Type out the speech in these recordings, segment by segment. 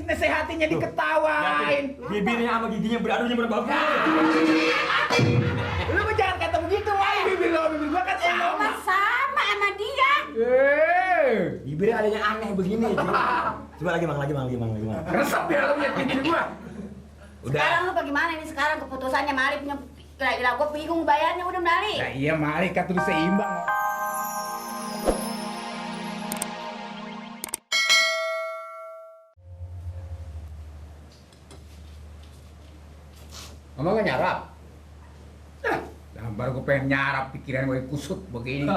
Disehatinya diketawain. Bibirnya sama giginya beradunya berbagus. Lu jangan kata begitu, Wai. Bibir gua kan sama. Sama sama dia. Bibirnya ada yang aneh begini. Coba lagi, Mang. Resep ya lu lihat bibir gua. Udah. Sekarang lu bagaimana ini sekarang keputusannya Mali punya gila gua bingung bayarnya udah Mali. Nah iya, Mali kan terus seimbang. Mama gak nyarap? Baru gue pengen nyarap, pikiran gue kusut begini.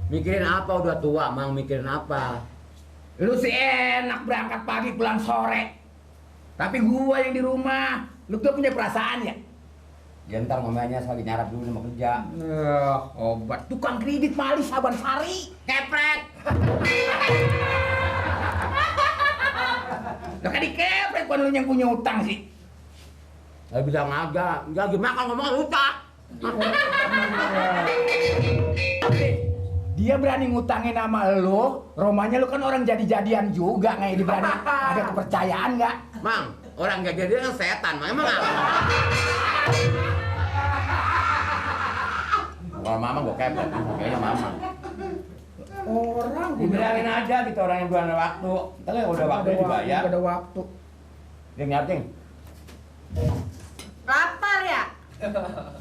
Mikirin apa udah tua, Mang? Mikirin apa? Lu sih enak berangkat pagi pulang sore. Tapi gua yang di rumah, lu tuh punya perasaan ya? Ya ntar ngomongnya lagi nyarap dulu mau kerja. Obat tukang kredit Mali Saban Sari. Kepret! Lah kan dikepret kan lu yang punya utang sih. Gak bisa ngagak, lagi makan ngomong utang. Dia berani ngutangin sama lu, romanya lu kan orang jadi-jadian juga, nggak berani ada kepercayaan nggak? Mang, orang gak jadi kan setan, Mang. Emang apa? Kalau mama gua kepret, kayaknya mama. Orang Dibilangin aja gitu orang yang belum ada waktu. Ntar kalau udah waktu dibayar. Ada waktu. Dia nyating. Lapar ya?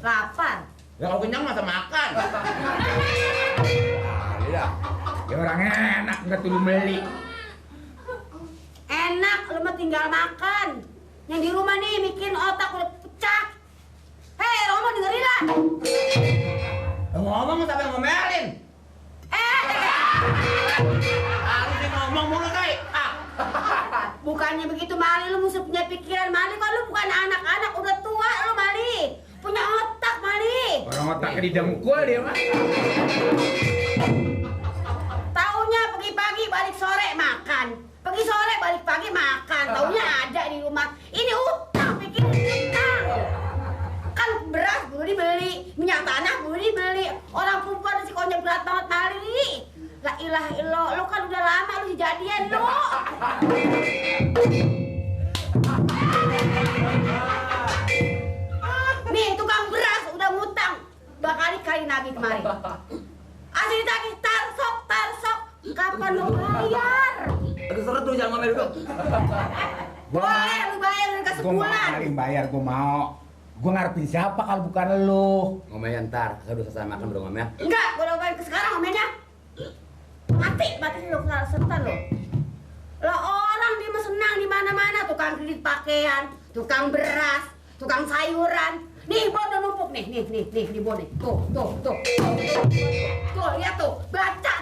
Lapar. Ya kalau kenyang masa makan. Iya. Ya orang enak nggak tuh lu beli. Enak lu mah tinggal makan. Yang di rumah nih bikin otak udah pecah. Hei, Romo dengerin lah. Ngomong tapi ngomelin. Harusnya ngomong mulu kali. Bukannya begitu Mali, lu mesti punya pikiran Mali. Kan lu bukan anak-anak, udah tua lu Mali. Punya otak Mali. Orang otaknya di dengkul dia mah. Taunya pagi-pagi balik sore makan. Pergi sore balik pagi makan. Taunya ada di rumah. Ini utang, bikin utang. Kan beras perlu dibeli, minyak tanah perlu dibeli. Orang perempuan si konyol berat banget Mali. La ilaha illallah, lu kan udah lama lu jadian lu. Nih tukang beras udah ngutang berkali-kali nagih kemarin. Asli ditagih tarsok. Kapan lu bayar? Aduh seret tuh jangan ngomel dulu. Boleh lu bayar udah Gua mau sebulan. Mali bayar, gua mau. Gua ngarepin siapa kalau bukan lu? Ngomelnya ntar, saya udah selesai makan baru ngomel. Enggak, gua udah bayar ke sekarang ngomongnya. Mati lu kenal setan lo. Lah orang dia mah senang di mana-mana, tukang kredit pakaian, tukang beras, tukang sayuran. Nih, bon udah numpuk nih, di bon nih. Tuh. Tuh, lihat tuh. Baca.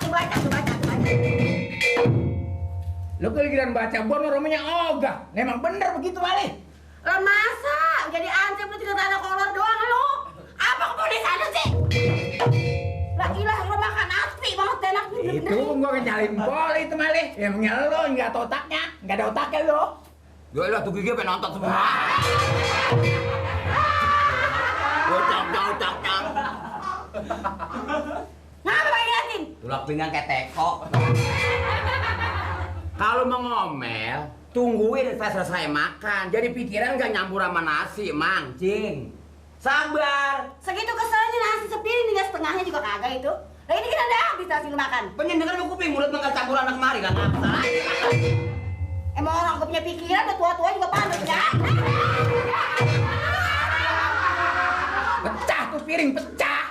Lu giliran baca bon romanya ogah. Memang bener begitu Mali. Lah masa jadi ansip lu tidak ada kolor doang lu? Apa kepolisian sih? Lah ilah lu makan asli banget enak bener. Itu gua nyalin boleh itu Mali. Emangnya lu nggak ada otaknya, nggak ada otaknya lu. Gue lah tuh gigi pengen nonton semua. Ucap. Ngapa lagi ngeliatin? Tulak pinggang kayak teko. Kalau mau ngomel, tungguin saya selesai makan. Jadi pikiran gak nyampur sama nasi, Mang. Cing. Sabar. Segitu keselnya nasi sepiring tinggal setengahnya juga kagak itu. Lah ini kan ada habis nasi lu makan. Penyendengan lu kuping, mulut menggal campur anak kemari kan apa? Emang orang gak punya pikiran, udah tua-tua juga pandai ya. Pecah tuh piring, pecah.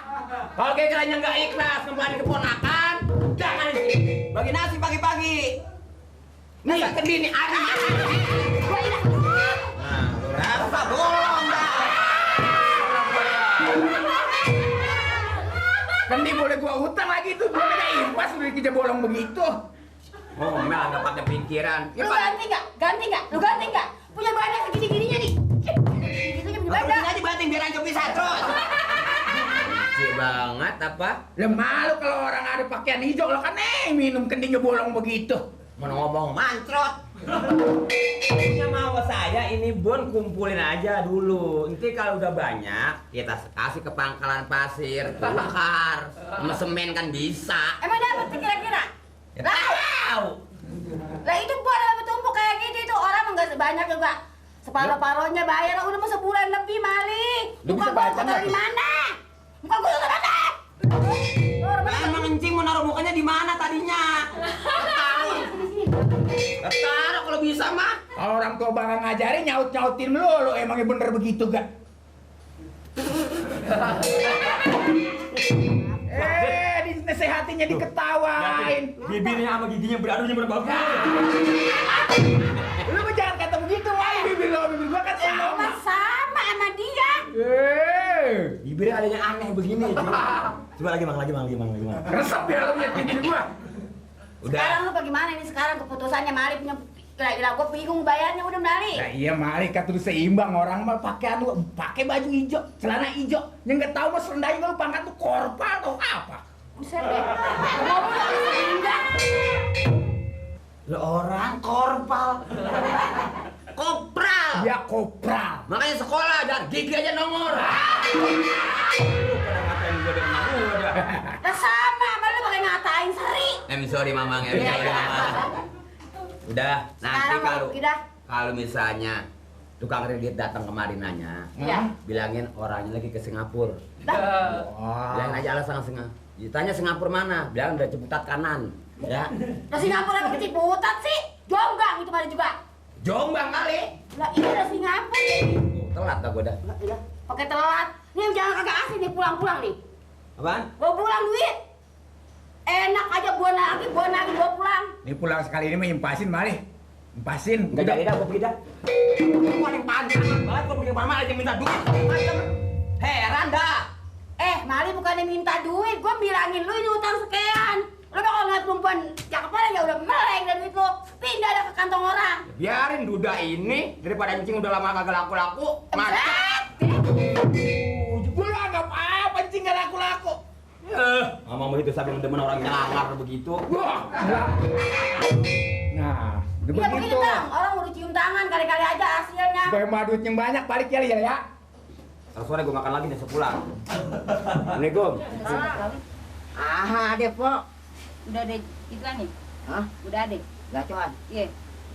Kalau kayaknya nggak ikhlas kembali keponakan, jangan bagi nasi pagi-pagi. Nih, kedini ada. Nah, berapa bolong dah? Kan dia boleh gua utang lagi tuh, belum ada impas udah dikejar bolong begitu. Oh, Mel nggak pakai pikiran. Lu ganti nggak? Lu ganti nggak? Punya badan segini-gininya nih. Segitunya punya badan. Aja banting biar aja bisa terus. Lucu banget apa? Lah malu kalau orang ada pakaian hijau lo kan minum kendingnya bolong begitu. Mau ngomong mancrot. Punya mau saya ini bon kumpulin aja dulu. Nanti kalau udah banyak kita kasih ke pangkalan pasir, tukar, sama semen kan bisa. Emang dapat tuh kira-kira? Ya tahu. Lah itu buat apa tumpuk kayak gitu itu orang enggak sebanyak juga. Separuh-paruhnya bayar udah mau sebulan lebih Mali. Lu bisa Muka gua baca nggak dari tuh? mana? Muka gua dari mana? Lah, emang encing mau naruh mukanya di mana tadinya? Taruh kalau bisa mah. Kalau orang tua bakal ngajarin nyaut-nyautin melulu, emangnya bener begitu gak? Dinasehatinya diketawain. Bibirnya sama giginya beradunya berbagus. Lu mah jangan kata begitu, wah bibir lo bibir gua kan Sama sama. sama dia. Bibirnya ada yang aneh begini. Coba lagi mang. Resep ya lu liat bibir gua. Sekarang lu bagaimana ini sekarang keputusannya Mali punya gila gua bingung bayarnya udah Mali. Nah iya mari kan terus seimbang orang mah pakai baju hijau, celana hijau. Yang nggak tahu mah serendahnya lu pangkat tuh korpal atau apa? Buset deh. Ngomong lagi sehingga. Lo orang korpal. Kopral. Ya kopral. Makanya sekolah dan gigi aja nomor. Pada ngatain gua dari mana udah. Lah sama, malu pakai ngatain seri. Sorry mamang, Iya, sorry iya. mamang. Udah, nanti Sekarang kalau misalnya tukang kredit datang kemari nanya, Iya. bilangin orangnya lagi ke Singapura. Bilangin Wah. aja alasan Singapura. Ditanya Singapura mana? Bilang udah Ciputat kanan. Ya. Lah Singapura apa Ciputat sih? Jombang itu Mali juga. Jombang kali. Lah ini udah Singapura jadi. Telat dah gua dah. Lah iya, pakai telat. Nih jangan kagak asli nih pulang-pulang nih. Apaan? Gua pulang duit. Enak aja gua lagi gua pulang. Ini pulang sekali ini mah impasin mari. Impasin. Enggak jadi dah, gua pergi dah. Gua paling panjang banget gua pergi kemana aja minta duit. Heran dah. Mali bukannya minta duit, gua bilangin lu ini utang sekian. Lu bakal ngeliat perempuan cakep aja udah meleng dan duit lu pindah dah ke kantong orang. Biarin duda ini daripada anjing udah lama kagak laku-laku. Emset. Gua lu anggap apa cing gak laku-laku? Ngomong begitu sambil demen orang nyelangar begitu. Wah. Nah, udah Iya begitu begitu. Bang, orang udah cium tangan kali-kali aja hasilnya. Supaya mah duit yang banyak balik ya ya. Ntar sore gua makan lagi nih sepulang. Assalamualaikum. Ah, ada Pok. Udah ada iklan nih? Hah? Udah ada? Gacoan. Iya.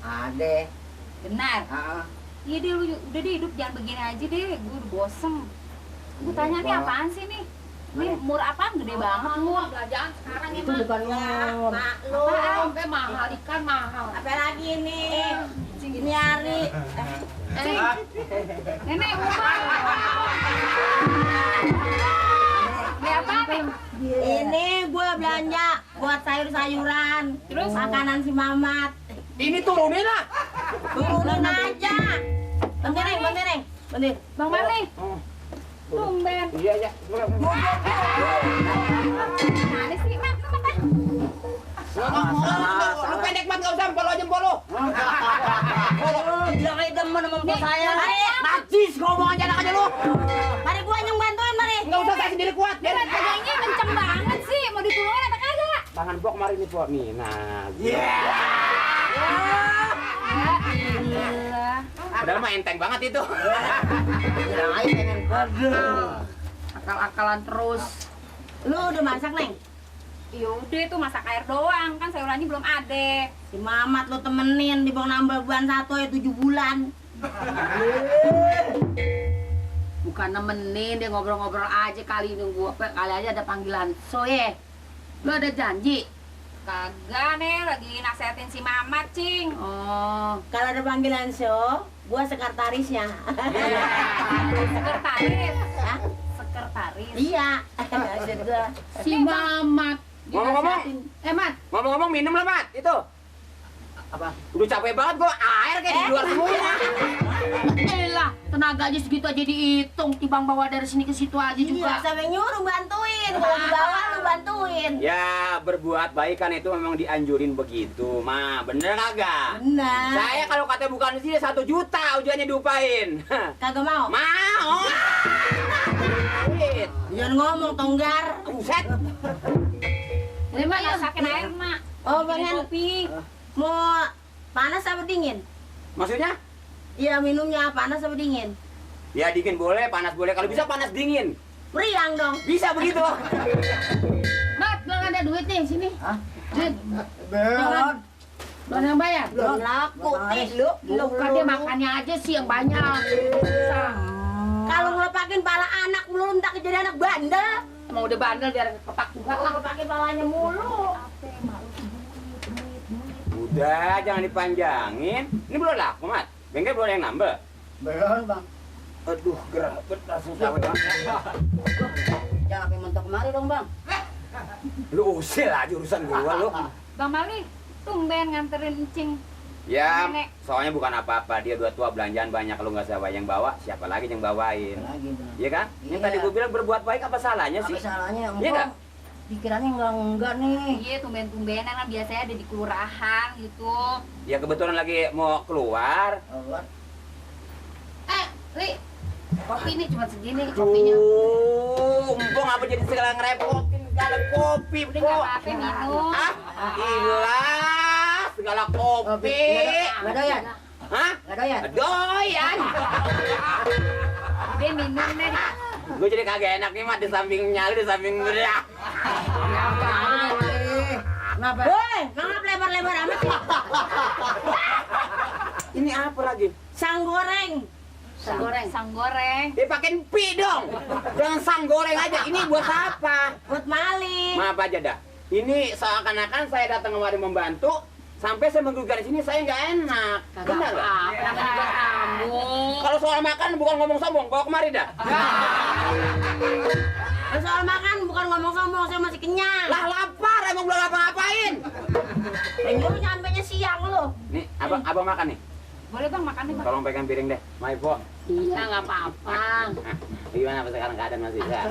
Ada. Benar. Ah, Iya deh, lu udah deh hidup jangan begini aja deh. Gue udah bosen. Gue tanya nih apaan sih nih? Ini mur apaan gede banget mur? Belanjaan sekarang itu bukan mur. Maklum. Sampai mahal ikan mahal. Apa lagi nih? Ini hari. Nenek umar. Ini apa nih? Ini gue belanja buat sayur-sayuran. Terus? Makanan si Mamat. Ini turunin lah. Turunin aja. Bentar, Neng. Bentar. Bang Mali. Tumben. Iya ya. Mana sih, Mak? Lu pendek banget enggak usah jempol lu. Bilang aja demen sama bos saya. Najis ngomong aja anak aja lu. Mari gue yang bantuin, mari. Enggak usah saya sendiri kuat. Biarin aja. Kayaknya kenceng banget sih. Mau ditolongin apa kagak? Tangan Pok mari nih Pok nih. Nah. Ya iyalah. Padahal mah enteng banget itu. bilang aja pengen Akal-akalan terus. Lu udah masak, Neng? Yaudah itu masak air doang, kan sayurannya belum ada. Si Mamat lu temenin di bawah nambah bulan 1 ya 7 bulan. Bukan nemenin, dia ngobrol-ngobrol aja kali nunggu apa, kali aja ada panggilan. So ye, lu ada janji? Kagak nih, lagi nasehatin si Mamat, Cing. Oh, Kalau ada panggilan show, gua sekretarisnya. sekretaris. Hah? Sekretaris. Iya. Maksud gua. Si Mamat. Ngomong-ngomong. Mat. Ngomong-ngomong minum lah, Mat. Itu. apa? Udah capek banget gua, air kayak di luar semuanya. Elah, tenaga aja segitu aja dihitung, timbang bawa dari sini ke situ aja Iya, juga. sampai nyuruh bantuin. Kalau di bawah lu bantuin. Ya, berbuat baik kan itu memang dianjurin begitu, Ma. Bener kagak? Benar. Saya kalau kata bukan sih 1 juta ujiannya diupain. Kagak mau. Mau. Duit. Jangan ngomong tonggar. Buset. Ini mah masakin air, Mak. Oh, Bikin pengen kopi. mau Panas apa dingin? Maksudnya? Iya, minumnya panas apa dingin? Ya dingin boleh, panas boleh. Kalau bisa panas dingin. Meriang dong. Bisa begitu. Mat, belum ada duit nih sini. Hah? Duit. Belum. Belum yang bayar. Belum laku, Tih. Lu kan dia makannya aja sih yang banyak. Kalau ngelopakin pala anak belum tak jadi anak bandel. Mau udah bandel biar kepak juga. Ngelopakin palanya mulu. Udah, jangan dipanjangin. Ini belum laku, Mat. Bengkel belum yang nambah. Belum, Bang. Aduh, gerak betul susah banget. Jangan sampai mentok kemari dong, Bang. Lu usil aja urusan gua lu. Bang Mali, tumben nganterin encing. Ya, Nenek. soalnya bukan apa-apa. Dia dua tua belanjaan banyak. Kalau nggak siapa yang bawa, siapa lagi yang bawain? Lagi, Bang. Iya kan? Yang Iya. tadi gua bilang berbuat baik apa salahnya sih? Apa salahnya? Iya nggak? Pikirannya enggak nih. Iya, tumben-tumbenan kan biasanya ada di kelurahan gitu. Ya kebetulan lagi mau keluar. Allah. Li, kopi ini cuma segini kopinya. Empong apa jadi segala ngerepotin segala kopi, Udah nggak Pok. apa-apa minum. Ah, gila, segala kopi. Nggak doyan? Hah? Nggak doyan? Doyan. Udah minum deh. Gue jadi kagak enak nih, Mat, di samping nyali, di samping berak. Kenapa? Woi, ngap lebar-lebar amat sih. Ini apa lagi? Sang goreng. Sang goreng. Sang goreng. Dia pakein pi dong. Jangan sang goreng aja. Ini buat apa? Buat maling. Maaf aja dah. Ini seakan-akan saya datang kemari membantu, sampai saya menggugah di sini saya nggak enak. Kagak Benar nggak? apa-apa, namanya juga tamu. Kalau soal makan bukan ngomong sombong, bawa kemari dah. Soal makan bukan ngomong sombong, saya masih kenyang. Lah lapar, emang belum ngapa-ngapain. Lu nyampenya siang lu. Nih, abang makan nih. Boleh bang, makan nih bang. Tolong pegang piring deh. Mai, Po. Iya, nggak apa-apa. Gimana sekarang keadaan masih sehat?